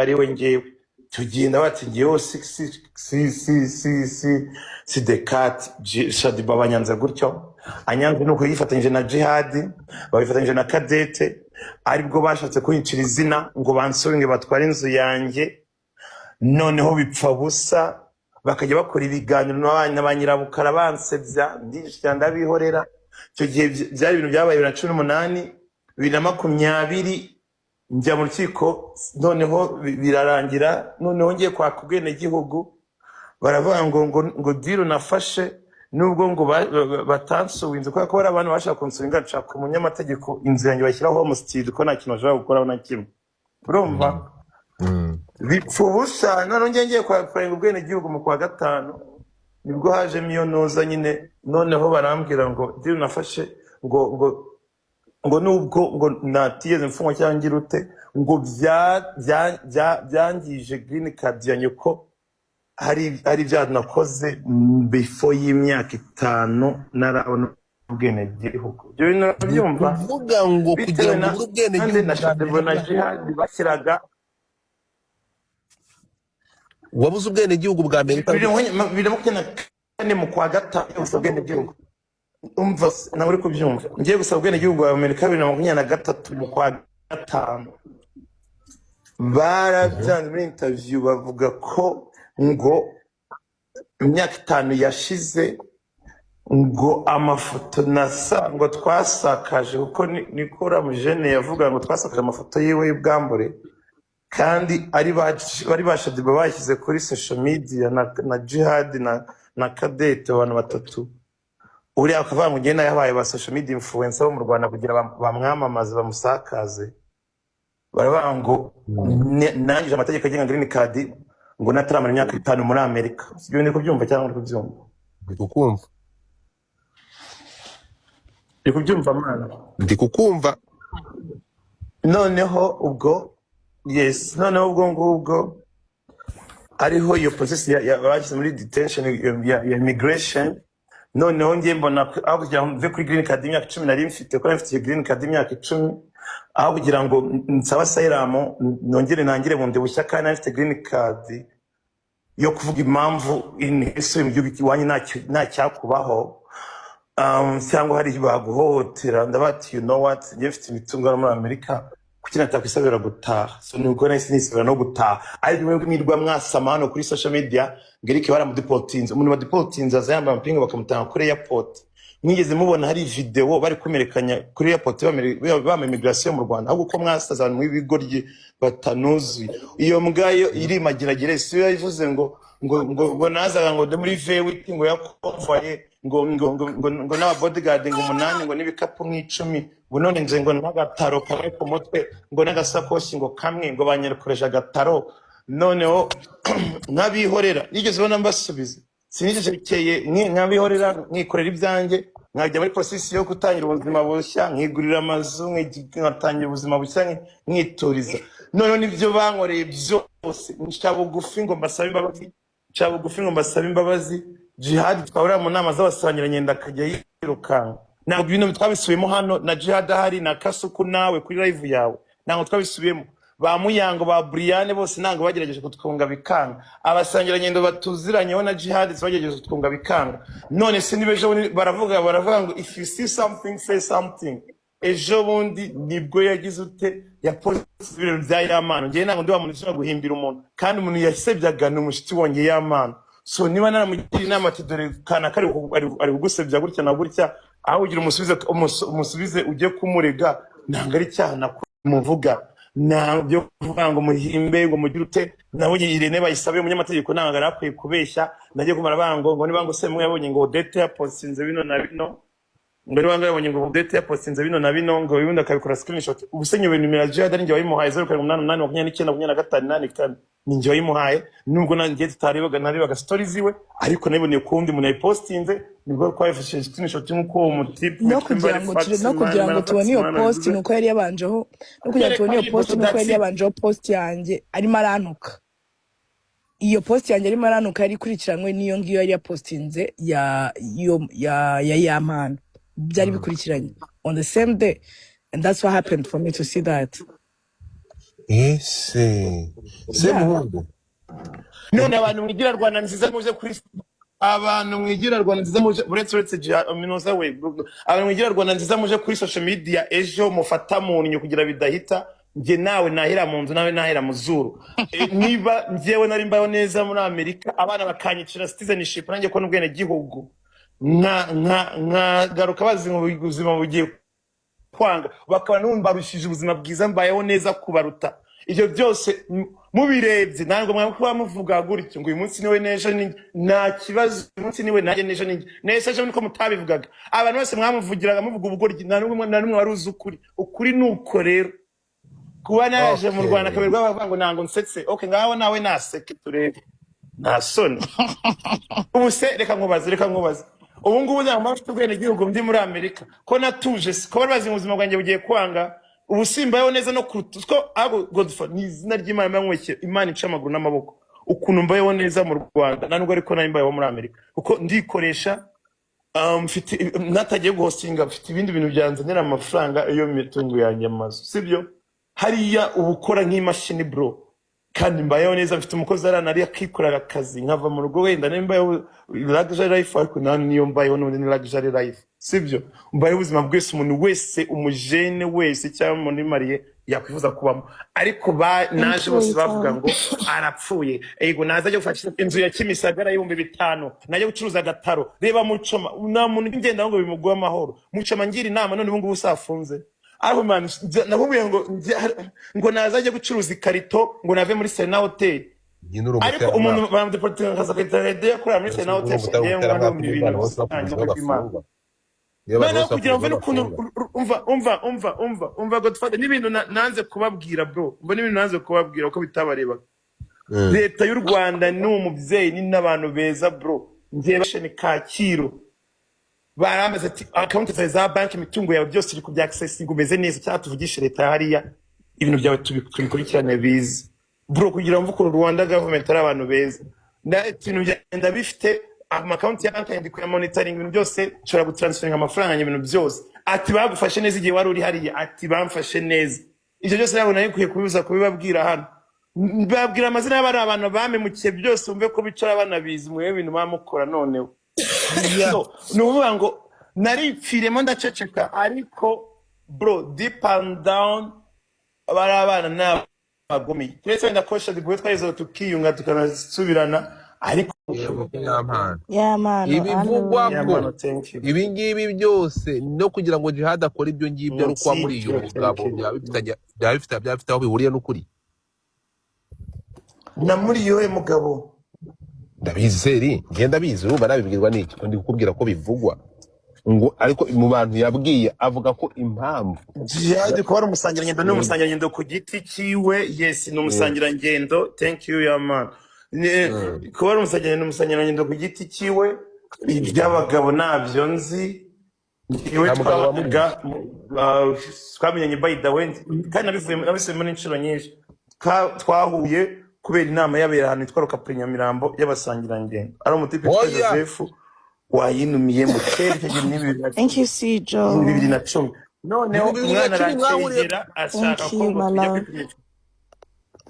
ari we. Ngewe icyo gihe ndavuga ati ngewe si si si si si si si dekati. Shadiba banyanze gutyo, anyanze nuko yifatanyije na Jihadi, babifatanyije na Kadete, aribwo bashatse kunyicira izina ngo bansuinge, batware inzu yanjye. Noneho bipfa busa, bakajya bakora ibiganiro na ba nyirabukara bansebya, ndishyira ndabihorera. Icyo gihe byari ibintu byabaye 2018. 2020 njya mu rukiko, noneho birarangira. Noneho ngiye kwaka ubwenegihugu, baravuga ngo deal nafashe, nubwo ngo batansuinze, kubera ko bari abantu bashaka kunsuinga, nshaka umunyamategeko, inzu yanjye bashyiraho homestead, ko nta kintu bashobora gukoraho na kimwe, urumva? Bipfa ubusa. Noneho ngiye kwapplyinga ubwenegihugu mu kwa gatanu, nibwo hajemo iyo noza nyine. Noneho barambwira ngo deal nafashe, ngo nubwo ngo natigeze mfungwa cyangwa ngira ute, ngo byangije green card yanjye, ko hari ibyaha nakoze before y'imyaka 5 narabona ubwenegihugu. Ibyo bintu Ni urabyumva? ukuvuga ngo kugira Bitewe ngo na ubure ubwenegihugu kandi na bwa Shadiba na Amerika, Jihadi bashyiraga. Wabuze ubwenegihugu bwa Amerika? 2024 mu kwa gatanu ngiye gusaba ubwenegihugu. Umva se, nawe uri kubyumva, ngiye gusaba ubwenegihugu bwa Amerika 2023 mu kwa gatanu, barabyanze muri interview, bavuga ko ngo imyaka 5 yashize, ngo amafoto nasa ngo twasakaje, kuko niko uriya mujene yavuga ngo twasakaje amafoto yiwe y'ubwambure, kandi ari ba bari ba Shadiba bashyize kuri social media na Jihad na Kadete, abantu batatu. Uriya akavuga ngo ngenda yabaye ba social media influencer bo mu Rwanda kugira bamwamamaze, bamusakaze. Baravuga ngo nangije amategeko agenga green card, ngo nataramara imyaka 5 muri Amerika. Ibyo ni kubyumva cyangwa uri kubyumva? Ndi kukumva. Uri kubyumva, mwana? Ndi kukumva. Noneho ubwo, yes, noneho ubwo ngubwo ariho iyo process bashyize muri detention ya immigration. Noneho ngiye mbona aho kugira ngo mve kuri green card y'imyaka 10 nari mfite, kuko nari mfite iyo green card y'imyaka 10, aho kugira ngo nsabe asylum nongere ntangire bundi bushya, kandi nari mfite green card yo kuvuga impamvu isubiye mu gihugu iwanyu nta cyakubaho, cyangwa hari baguhohotera. Ndabati, you know what, njye mfite imitungo hano muri Amerika, kuki natakwisabira gutaha? So nubwo nahise nisabira no gutaha, ariko mwebwe mwirwa mwasama hano kuri social media ngo Eric baramudeportinze. Umuntu badeportinze aza yambaye amapingu, bakamutanga kuri airport. Mwigeze mubona hari video bari kumerekanya kuri airport bama immigration mu Rwanda? Ahubwo ko mwasaza abantu mw'ibigoryi batanuzuye. Iyo mbwa yo irimageragere si yo yavuze ngo nazaga ngo ndi muri V8, ngo ya convoy, ngo n'aba bodyguard ngo umunani, ngo n'ibikapu nk'icumi, ngo none nze ngo n'agataro kamwe ku mutwe, ngo n'agasakoshi ngo kamwe, ngo banyerekoreje agataro. Noneho nk'abihorera, nigeze ubona mbasubiza? Sinicecekeye, nk'abihorera, nkikorera ibyanjye, nkajya muri process yo gutangira ubuzima bushya, nkigurira amazu, nkatangira ubuzima bushya, nkituriza. Noneho nibyo bankoreye byose, nca bugufi ngo mbasabe imbabazi, nca bugufi ngo mbasabe imbabazi. Jihad twahurira mu nama z'abasangirangendo akajya yirukanka. Ntabwo ibintu twabisubiyemo hano na Jihad ahari na Kasuku nawe kuri live yawe, ntabwo twabisubiyemo. Ba Muyango, ba Briane, bose ntabwo bagerageje kutwunga bikanga. Abasangirangendo batuziranyeho na Jihad bagerageje kutwunga bikanga. None se niba ejo bundi baravuga ngo "If you see something, say something." Ejo bundi nibwo yagize ute, yapoze ibintu bya Yamano. Njyewe ntabwo ndi wa muntu ushobora guhimbira umuntu, kandi umuntu yasebyaga ni umushuti wanjye Yamano. So niba naramugira inama ati dore kanaka ari kugusebya gutya na gutya, aho ugira umusubize ujye kumurega, ntabwo ari icyaha namuvuga. Nta byo kuvuga ngo muhimbe, ngo mugire ute. Nabonye Irene bayisabe umunyamategeko, ntabwo yari akwiye kubeshya. Nagiye kumara ngo niba ngo se mwe yabonye ngo Odette yapostinze bino na bino, ngo niba ngo yabonye ngo Odette yapostinze bino na bino, ngo ubundi akabikora screenshot. Ubu se nyobewe nimero ya Jihad ari njye wayimuhaye? 0788292584, ni njye wayimuhaye, nubwo nanjye tutarebaga, narebaga stories ziwe, ariko nabiboneye ku wundi muntu yayipostinze, nibwo twabifashije screenshot nk'uko uwo mutipe No witwa kugira Imbari ngo turi no Fax kugira ngo Man tubone iyo Fax Man post, abivuze. nuko yari yabanjeho no kugira ngo tubone iyo Kwereka post, ifoto. nuko yari That's it. yabanjeho post yanjye arimo arantuka. Iyo post yanjye arimo arantuka yari ikurikiranywe n'iyo ngiyo yari yapostinze ya yo ya Yampano, byari bikurikiranye on the same day, and that's what happened for me to see that. Ese Semuhungu. None abantu mwigira Rwanda nziza muje kuri, abantu mwigira Rwanda nziza muje, uretse Minoza we, abantu mwigira Rwanda nziza muje kuri social media ejo mufata mu nnyo kugira bidahita. Njye nawe nahera mu nzu, nawe nahera mu zuru. Niba njyewe nari mbayeho neza muri Amerika, abana bakanyicira citizenship, nanjye kubona ubwenegihugu, nka nkagaruka bazi ngo ubuzima bugiye kwanga, bakaba numbarushije ubuzima bwiza, mbayeho neza kubaruta. Ibyo byose mubirebye, ntabwo mwakuba muvuga gutyo ngo uyu munsi niwe n'ejo ni nta kibazo, uyu munsi niwe nanjye n'ejo ni nese ejo niko mutabivugaga. Abantu bose mwamuvugiraga muvuga ubugoryi, nta n'umwe wari uzi ukuri. Ukuri ni uko rero kuba naje mu Rwanda akaberwa bavuga ngo ntabwo nsetse. Okay, ngaho nawe naseke turebe, nta soni. Ubu se reka nkubaze, ubu ngubu ntabwo mfite ubwenegihugu, ndi muri Amerika, ko natuje se, ko bari bazi ngo ubuzima bwanjye bugiye kwanga, ubu simbayeho neza no kuruta ko ahubwo Godfa ni izina ry'Imana mbanywekeye, Imana ica amaguru n'amaboko, ukuntu mbayeho neza mu Rwanda nta nubwo ariko nari mbayeho muri Amerika, kuko ndikoresha, mfite natagiye guhostinga, mfite ibindi bintu byanzanira amafaranga, iyo mitungo yanjye, amazu, sibyo? Hariya uba ukora nk'imashini, bro. Kandi mbayeho neza, mfite umukozi aranari akikorera akazi, nkava mu rugo. Wenda niba mbayeho luxury life, ariko nta niyo mbayeho n'ubundi ni luxury life, sibyo? Mbayeho ubuzima bwese umuntu wese, umujene wese cyangwa umuntu umariye yakwifuza kubamo. Ariko naje bose bavuga ngo arapfuye. Ego, naza ajya gufasha inzu ya Kimisagara y'ibihumbi 5, najya gucuruza agataro. Reba Mucoma, nta muntu ugenda ngo bimuguhe amahoro. Mucoma ngira inama, none ubu ngubu usafunze. Ariko man, nakubwiye ngo ngo naza ajya gucuruza ikarito, ngo nave muri Serena Hotel. Nyine uri Ariko umuntu umuteramwaka. bamudeportinga akaza agahita yakorera muri Serena Uri Hotel. Ngewe ngo umuteramwaka, ndumva ibintu abantu bose byanyu bafunze kw'Imana. bafungwa, niyo abantu Noneho bose kugira ngo bafunze mve n'ukuntu bafungwa. Umva, umva, umva, umva, umva Godfather, n'ibintu nanze kubabwira, bro. Umva, n'ibintu nanze kubabwira uko bitabarebaga. Leta y'u Rwanda ni umubyeyi, ni n'abantu beza, bro. Ngiye basheni Kacyiru, barambaza ati: "Account zawe za banki, imitungo yawe byose iri kubya accessing, umeze neza cyangwa tuvugishe leta ya hariya, ibintu byawe tubikurikirane bize?" Bro, kugira ngo mve ukuntu Rwanda government ari abantu beza. Ibintu byanjye bifite amakonti ya banki, ndi kuyamonitoring, ibintu byose, nshobora gutransferinga amafaranga yanjye, ibintu byose. Ati: "Bagufashe neza igihe wari uri hariya?" Ati: "Bamfashe neza." Ibyo byose ntabwo nari nkwiye kubibuza kubibabwira hano. Babwira amazina y'abari abantu bamemukiye byose, wumve ko bicara banabizi mwewe ibintu bamukora noneho. So, ni ukuvuga ngo naripfiremo ndaceceka, ariko bro, deep and down bari abana ni abagome, keretse wenda ko Shaddy twaheze tukiyunga tukanasubirana, ariko Yego, Yampano. Yampano. Ibivugwa Yeah, ko mano, thank you. Ibi ngibi byose no kugira ngo Jihad akore ibyo ngibyo ari uko muri Thank uyu you, mugabo thank you. byaba bifite aho bihuriye n'ukuri. Na muri yowe mugabo. Ndabizi seri, ngenda ndabizi, urumva nabibwirwa n'iki ko ndi kukubwira ko bivugwa ngo, ariko mu bantu yabwiye avuga ko impamvu Jihad kuba ari umusangirangendo, ni umusangirangendo ku giti cyiwe, yes, ni umusangirangendo. Thank you, ya man. Kuba ari umusangirangendo, umusangirangendo ku giti cyiwe. Iby'abagabo ntabyo nzi. Njyewe Nta mugabo twabanaga, twamenyanye, by the way, kandi nabisubiyemo n'inshuro nyinshi. Twahuye kubera inama yabera ahantu hitwa Rukapuri Nyamirambo y'abasangirangendo, ari umutipe witwa Oya. Joseph wayinumiye mu kera icyo gihe ni bibiri na Thank you, Sijo. 2010. Noneho 2010 umwana mwahuriye aransengera, ashaka Thank ko you, ngo my tujya love. kwipimisha.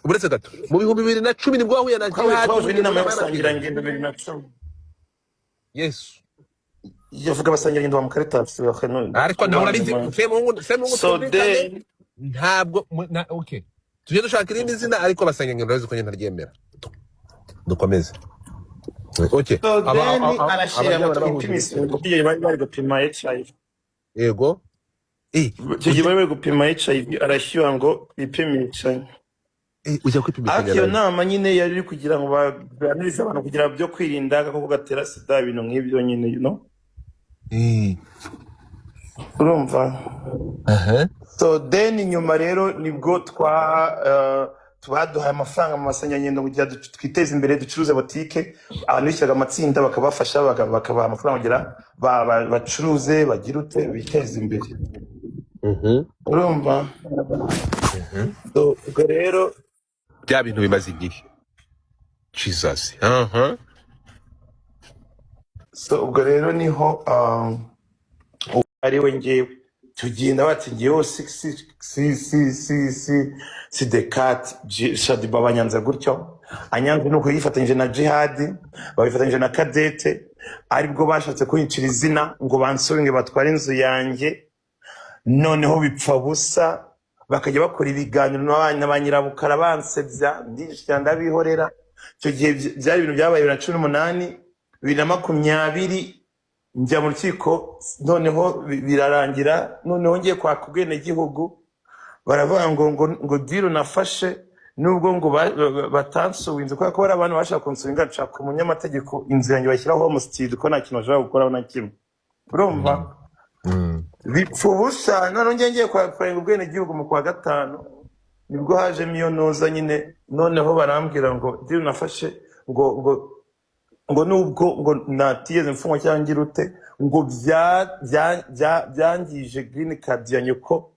Uretse gato, mu 2010 nibwo wahuye na Twahuye Jihad twahujwe mugiye mu n'inama nama y'abasangirangendo? y'abasangirangendo 2010. Yesu. Yavuga abasangirangendo ba Mukaritasi. Ariko nawe urabizi, Semuhungu, Semuhungu, So twumvikane. Then Ntabwo okay, tujye dushaka irindi zina, ariko abasangirangendo urabizi ko njye ntaryemera. Dukomeze, okay. So then arashyira ngo abaryamana bahuje twipimishe, ibitsina. kuko igihe bari bari gupima HIV. Yego. Icyo gihe bari bari gupima HIV, arashyira ngo twipimishe. Ujya kwipimisha? Ariko iyo Nayo nama nyine yari iri kugira ngo baganirize abantu kugira byo kwirinda agakoko gatera sida, ibintu nk'ibyo nyine. Urumva? Aha. So then nyuma rero nibwo twa baduhaye amafaranga mu masanganyangendo kugira twiteze imbere, ducuruze botike. Abantu bishyiraga amatsinda bakabafasha, bakabaha amafaranga kugira bacuruze, bagire ute, biteze imbere. Urumva? So, ubwo rero Bya bintu bimaze igihe, Jesus, aha. So ubwo rero niho ari we ngewe. Icyo gihe ndabatse ngewe si si si si si si si dekati. Shaddyboo abanyanze gutyo, anyanze nuko yifatanyije na Jihadi, babifatanyije na Kadete, aribwo bashatse kunyicira izina ngo bansubize batware inzu yanjye. Noneho bipfa busa, bakajya bakora ibiganiro na ba nyirabukara bansebya, ndishyira ndabihorera. Icyo gihe byari ibintu byabaye 2018. 2020 njya mu rukiko, noneho birarangira. Noneho ngiye kwaka ubwenegihugu, baravuga ngo deal nafashe, nubwo ngo batansuye inzu, kubera ko bari abantu bashaka kunsuinga, nshaka umunyamategeko, inzu yanjye bashyiraho homestead, ko nta kintu bashobora gukoraho na kimwe, urumva? Bipfa ubusa. Noneho ngiye kwapplyinga ubwenegihugu mu kwa gatanu, nibwo hajemo iyo noza nyine. Noneho barambwira ngo deal nafashe, ngo nubwo ngo natigeze mfungwa cyangwa ngira ute, ngo byangije green card yanjye, ko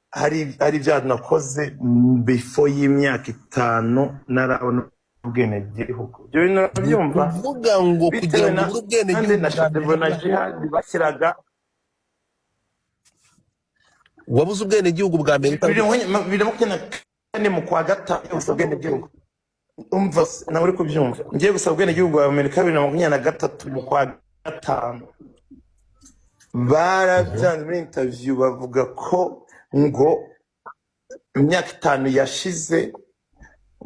hari ibyaha nakoze before y'imyaka 5 narabona ubwenegihugu. Ibyo bintu Ni urabyumva? ukuvuga ngo Bitewe kugira ngo na ubure kandi ubwenegihugu na bwa Shaddyboo na Amerika, Jihadi bashyiraga wabuze ubwenegihugu bwa Amerika. 2024 mu kwa gatanu gusa ubwenegihugu. Umva se, nawe uri kubyumva, ngiye gusaba ubwenegihugu bwa Amerika 2023 mu kwa gatanu, barabyanze. Muri interview bavuga ko ngo imyaka 5 yashize,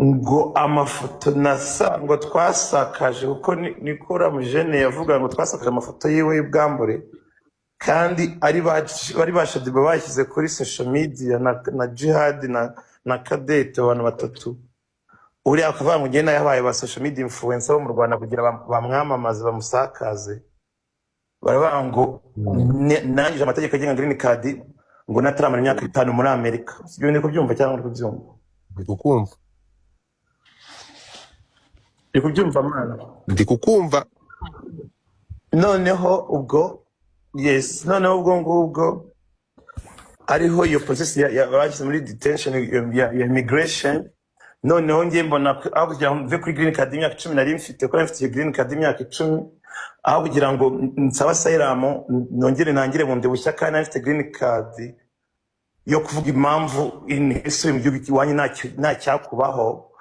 ngo amafoto nasa ngo twasakaje, kuko niko uriya mujene yavuga ngo twasakaje amafoto yiwe y'ubwambure, kandi ari ba Shaddyboo bashyize kuri social media na Jihad na Kadete, abantu batatu. Uriya akavuga ngo ngenda yabaye ba social media influencer bo mu Rwanda kugira bamwamamaze, bamusakaze. Baravuga ngo nangije amategeko agenga green card, ngo nataramara imyaka 5 muri Amerika. Ibyo ni kubyumva cyangwa uri kubyumva? Ndi kukumva. Uri kubyumva, mwana? Ndi kukumva. Noneho ubwo, yes, noneho ubwo ngubwo ariho iyo process bashyize muri detention ya immigration. Noneho ngiye mbona aho kugira ngo mve kuri green card y'imyaka 10 nari mfite, kuko nari mfite iyo green card y'imyaka 10, aho kugira ngo nsabe asylum nongere ntangire bundi bushya, kandi nari mfite green card yo kuvuga impamvu isubiye mu gihugu iwanyu nta cyakubaho,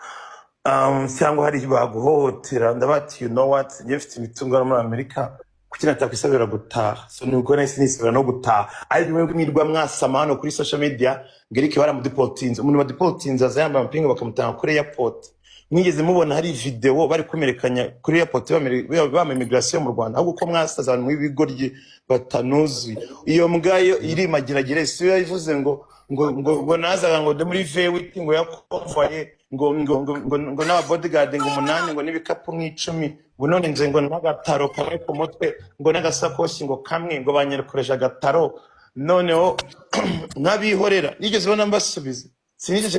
cyangwa hari baguhohotera. Ndabati, "You know what, njye mfite imitungo hano muri Amerika, kuki natakwisabira gutaha?" So nubwo nahise nisabira no gutaha, ariko mwebwe mwirwa mwasama hano kuri social media ngo Eric baramudeportinze. Umuntu badeportinze aza yambaye amapingu, bakamutanga kuri airport. Mwigeze mubona hari video bari kumerekanya kuri airport bama immigration mu Rwanda? Ahubwo ko mwasaza abantu mw'ibigoryi batanuzuye. Iyo mbwa yo irimageragere si yo yavuze ngo nazaga ngo ndi muri V8, ngo ya convoy, ngo n'aba bodyguard ngo umunani, ngo n'ibikapu nk'icumi, ngo none nze ngo n'agataro kamwe ku mutwe, ngo n'agasakoshi ngo kamwe, ngo banyerekoresha agataro. Noneho nk'abihorera, nigeze ubona mbasubiza? Sinigeze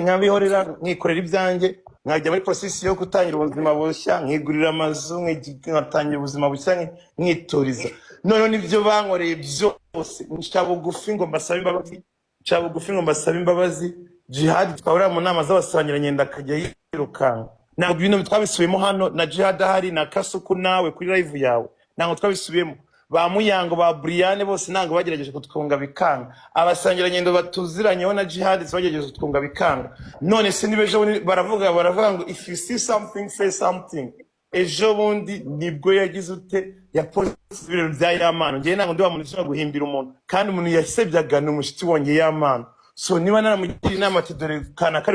nk'abihorera, nkikorera ibyanjye, nkajya muri process yo gutangira ubuzima bushya, nkigurira amazu, nkatangira ubuzima bushya, nkituriza. Noneho nibyo bankoreye byose, nca bugufi ngo mbasabe imbabazi, nca bugufi ngo mbasabe imbabazi. Jihad twahurira mu nama z'abasangirangendo akajya yirukanka. Ntabwo ibintu twabisubiyemo hano na Jihad ahari na Kasuku nawe kuri live yawe, ntabwo twabisubiyemo. Ba Muyango, ba Briane, bose ntabwo bagerageje kutwunga bikanga. Abasangirangendo batuziranyeho na Jihad bagerageje kutwunga bikanga. None se niba ejo bundi baravuga ngo "If you see something, say something." Ejo bundi nibwo yagize ute, yapoze ibintu bya Yampano. Njyewe ntabwo ndi wa muntu ushobora guhimbira umuntu, kandi umuntu yasebyaga ni umushuti wanjye Yampano. So niba naramugira inama ati dore kanaka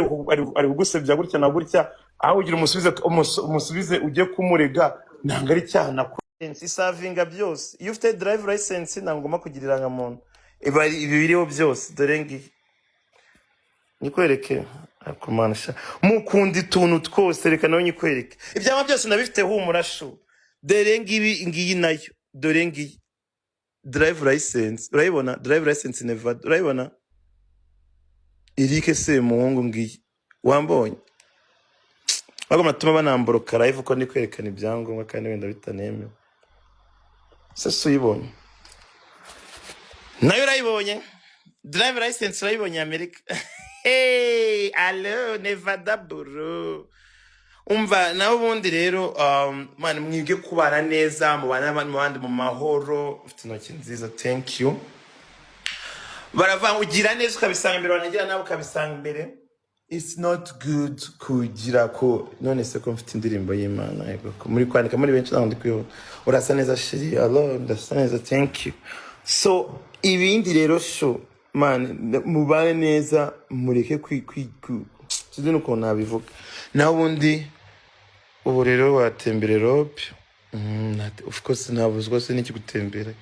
ari kugusebya gutya na gutya, aho ugira umusubize, umusubize ujye kumurega, ntabwo ari icyaha nakoze. Isavinga byose. Iyo ufite drive license ntabwo ugomba kugira irangamuntu, iba ibi biriho byose. Dore ngiyi, nyikwereke. Akumanisha mukunda utuntu twose, reka nawe nyikwereke. Ibyama byose ndabifite, humura shu. Dore ngibi, ngiyi nayo, dore ngiyi drive license, urayibona? Drive license Nevada, urayibona? Eric Semuhungu, ngiyi, wambonye? Bagomba natuma banamboroka live ko ndi kwerekana ibyangombwa kandi wenda bitanemewe. Se si uyibonye? Nayo urayibonye? Drive license urayibonye? Amerika, hey, allo, Nevada bro. Umva, nawe ubundi rero, man, mwige kubana neza, mubane n'abandi mu mahoro. Ufite intoki nziza, thank you. Baravuga ugira neza ukabisanga imbere, wanagira nawe ukabisanga imbere. It's not good kugira ko. None se ko mfite indirimbo y'Imana? Yego, ko muri kwandika muri benshi, ntabwo ndi kuyibona. Urasa neza, chérie. Allo, ndasa neza, thank you. So ibindi rero, sho man, mubane neza, mureke kwi kwi sinzi n'ukuntu nabivuga. Naho ubundi ubu rero watembera Europe. Of course ntabuzwa se n'iki gutembera.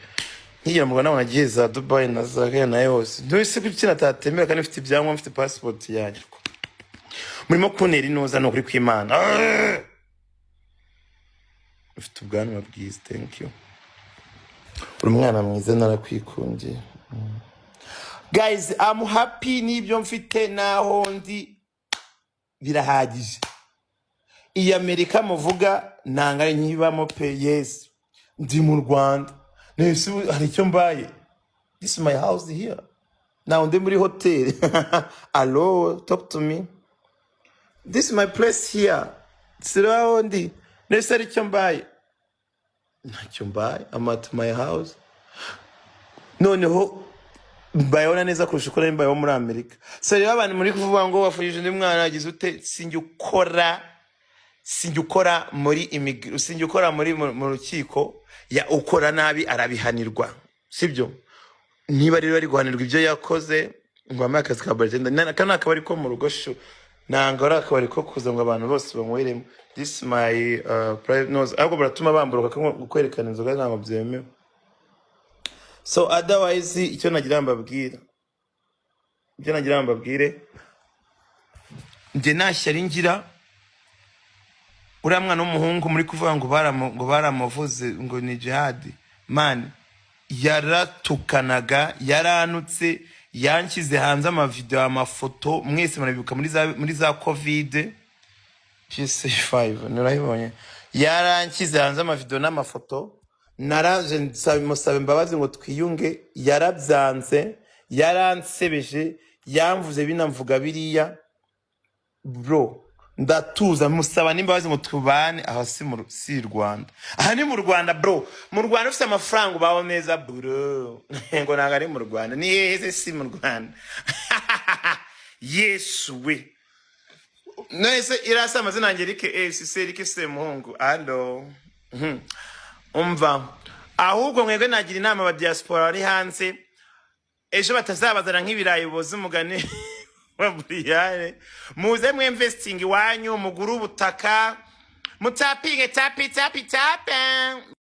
Nkigera mu Rwanda nagiye za Dubai na za Kenya nayo hose. Ntuse kuki natatembera kandi mfite ibyangombwa, mfite passport yanjye? Murimo kuntera inoza, ni ukuri kw'Imana. Ah! Ufite ubwanwa bwiza, thank you. Uri umwana mwiza, narakwikundiye. Guys, I'm happy n'ibyo mfite n'aho ndi, birahagije. Iyi Amerika muvuga nanga nkibamo pe. Yes, ndi mu Rwanda. Nese ubu hari icyo mbaye? This is my house here now. Ndi muri hoteli. Allo, talk to me. This is my place here. Siraho ndi. Nese hari icyo mbaye? Ntacyo mbaye. I'm at my house. Noneho mbayeho na neza kurusha uko nari mbayeho muri Amerika. So rero abantu muri kuvuga ngo wafungije undi mwana, yagize ute, sinjye ukora muri sinjye ukora muri mu rukiko. Ya ukora nabi arabihanirwa, sibyo? Niba rero ari guhanirwa ibyo yakoze, ngo wampaye akazi ka bartender, aka ni akabari ko mu rugo shu, ntabwo ari akabari ko kuza ngo abantu bose banyweremo. This is my private nose. Ahubwo baratuma bamburuka kwerekana inzoga, ntabwo byemewe. So otherwise, icyo nagira ngo mbabwire, njye nta shyari ngira. Uriya mwana w'umuhungu muri kuvuga ngo baramuvuze ngo ni Jihadi, man, yaratukanaga, yaranutse, yanshyize hanze amavideo, amafoto, mwese murabibuka muri za COVID PS5 nurayibonye. Yaranshyize hanze amavideo n'amafoto. Naraje musaba imbabazi ngo twiyunge, yarabyanze, yaransebeje, yamvuze binamvuga biriya. Bro, ndatuza, musaba n'imbabazi ngo tubane. Aho si mu si i Rwanda, aha ni mu Rwanda, bro. Mu Rwanda ufite amafaranga ubaho neza, bro. Ngo ntabwo ari mu Rwanda? Ni hehe se? Si mu Rwanda? Yesu we! None se irasa amazina yanjye Eric? Si se Eric Semuhungu? Allo. Umva, ahubwo mwebwe nagira inama aba diaspora bari hanze, ejo batazabazana nk'ibirayi boza umugani wa buriyane. Muze mwe investing iwanyu, mugure ubutaka, mutapinge, tapi tapi tape.